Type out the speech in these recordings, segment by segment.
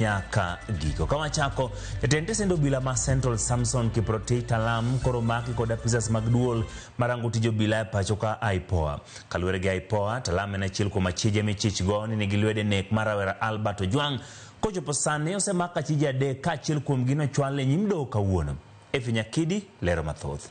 Nyaka giko. Ka wachako, jatend tesend obila ma Central Samson Kiprotich Talam koro maki kod apisas mag duol marango tij obila e pacho ka IPOA. Kaluwore gi IPOA, Talam en achiel kuom achije michich go ni nigi lwedo e nek mar rawera Albert Ojwang. Kochopo sani osemak achije adek ka achiel kuomgi nochwal e nyim doho kawuono. Effie Nyakidi lero mathoth.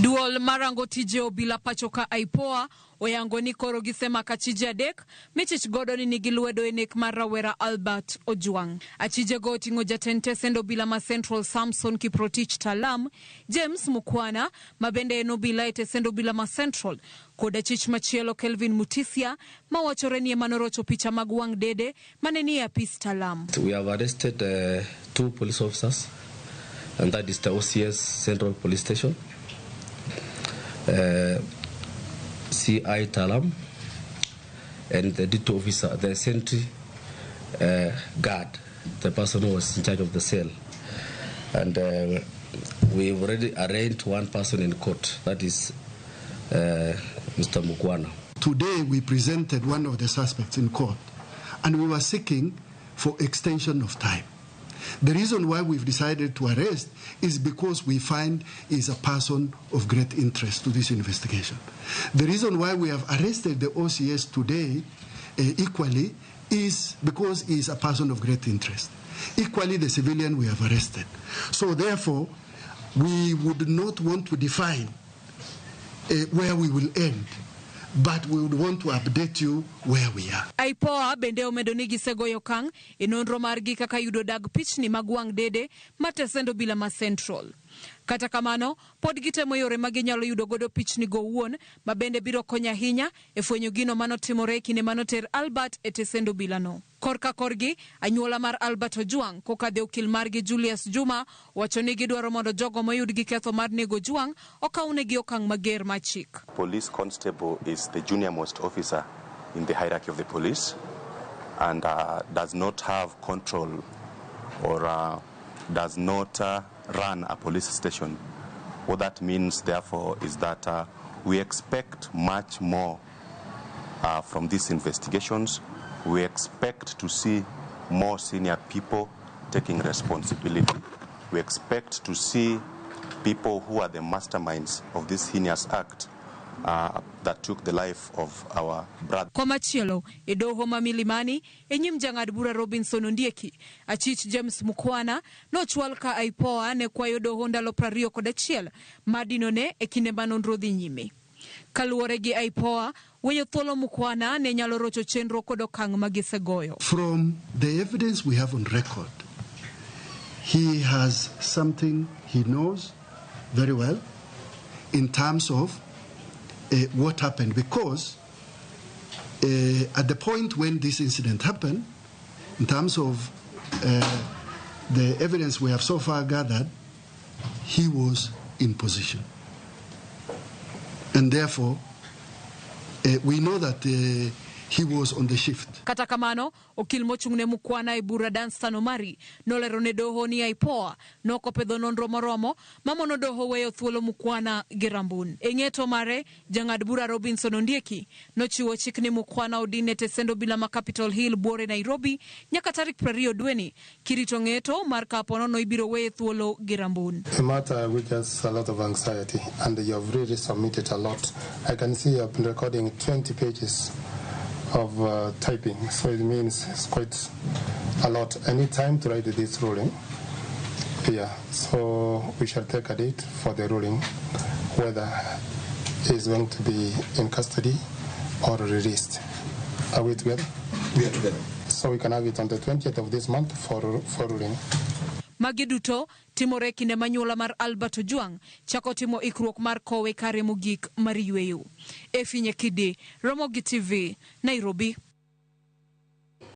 Duol marango tije obila pacho ka IPOA oyango ni koro gisemako achije adek michich godo ni nigi lwedo e nek mar rawera Albert Ojwang. Achijego oting'o jatend tesend obila ma Central Samson Kiprotich Talam, James Mukwana ma bende en obila e tesend obila ma Central kod achich machielo Kelvin Mutisia ma wachore ni ema norocho picha mag wang' dede mane nie apis Talam. We have arrested 2 police officers, and that is the OCS Central Police Station, CI Talam, and the D2 officer, the sentry guard, the person who was in charge of the cell. And we've already arraigned one person in court, that is Mr. Mukwana. Today we presented one of the suspects in court, and we were seeking for extension of time. The reason why we've decided to arrest is because we find is a person of great interest to this investigation. The reason why we have arrested the OCS today equally is because he is a person of great interest. Equally, the civilian we have arrested. So therefore, we would not want to define where we will end, but we would want to update you where we are. IPOA bende omedo ni gisegoyo okang' e nonro margi kaka yudo dag pichni mag wang' dede ma tesend obila ma Central. Kata kamano, pod gitemo yore ma ginyalo yudo godo pichni go owuon, ma bende biro konyo ahinya e fwenyo gino manotimore e kinde manoter Albert e tesend obilano. Korka korgi, anyuola mar Albert Ojwang kokadhe okil margi Julius Juma wacho ni gidwaro mondo jogo moyud gi ketho mar nego Ojwang okawnegi okang' mager mar chik. Police constable is the junior most officer in the hierarchy of the police and does not have control or does not run a police station. What that means, therefore, is that we expect much more from these investigations. We expect to see more senior people taking responsibility. We expect to see people who are the masterminds of this heinous act that took the life of our brother. Komachielo, e doho ma Milimani, e nyim jang'ad bura Robinson Ondieki, achich James Mukwana nochwal ka IPOA ne kwayo doho ndalo 21 madinone e kinde ma nonro dhi nyime. Kaluwore gi IPOA, weyo thuolo Mukwana ne nyalo rocho chenro kod okang' ma gisegoyo. From the evidence we have on record, he has something he knows very well in terms of what happened, because at the point when this incident happened, in terms of the evidence we have so far gathered, he was in position. And therefore, we know that he was on the shift. Kata kamano, okil mochung'ne Mukwana e bura Danstan Omari nolero ne doho ni IPOA nokopedho nonro moromo mamono doho weyo thuolo Mukwana gi Rambun. E ng'eto mare, jang'ad bura Robinson Ondieki nochiwo chik ni Mukwana odin e tesend obila ma Capitol Hill buore Nairobi nyaka tarik 20 dweni kirito ng'eto mar kaponono ibiro weye thuolo gi Rambun. A matter which has a lot of anxiety, and you have really submitted a lot. I can see you have been recording 20 pages of typing, so it means it's quite a lot. I need time to write this ruling. So we shall take a date for the ruling, whether he is going to be in custody or released. Are we together? We are together. So we can have it on the 20th of this month for ruling. Magi duto timore kinde ma nyuola mar Albert Ojwang chako timo ikruok mar kowe kare mogik mar yweyo. Effie Nyakidi, Ramogi TV, Nairobi.